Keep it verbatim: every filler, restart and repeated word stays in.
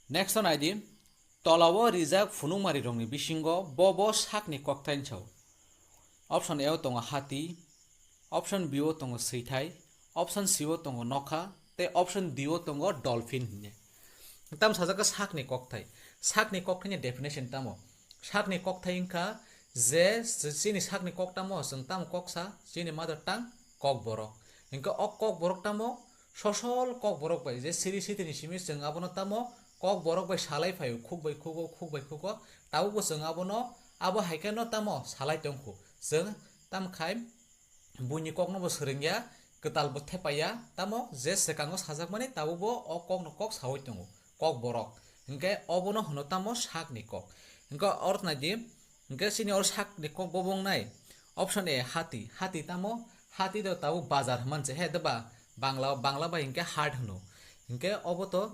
Next o naidi, tolao rijak phunukmarirokni bisingo bo bo sakni kokthai sao. Option A o tongo hati, option B o tongo swithai, option C o tongo nokha, tei option D o tongo dolphin hinwi. Tamo sajak kha sakni kokthai. Sakni kokthaini definition tamo? Sakni kokthai wngkha je chini sakni kok tamo, chwng tamo kok sa, chini mother tongue kokborok. Hinkhe o kokborok tamo sosol kokborok bai, je siri sitini simi chwng abono tamo kokborok bai salai phaio, khuk bai khugo, khuk bai khugo, tabukbo chwng abono, abo hai kheno tamo salai tongkhu. Chwng tamo khai buini kokno bo swrwngya, kwtal bo thepaiya, tamo je swkango sajakmani tabukbo o kokno kok saui tongo, kokborok. Hinkhe obono hwno tamo sakni kok. Hinkhe oro naidi, hinkhe chini oro sakni kok bo wngnai. Option A, hati. Hati tamo? Hati do tabuk bazar hwnmani se, he, doba? Bangla, Bangla bai hinkhe hat hwno. Hinkhe obo to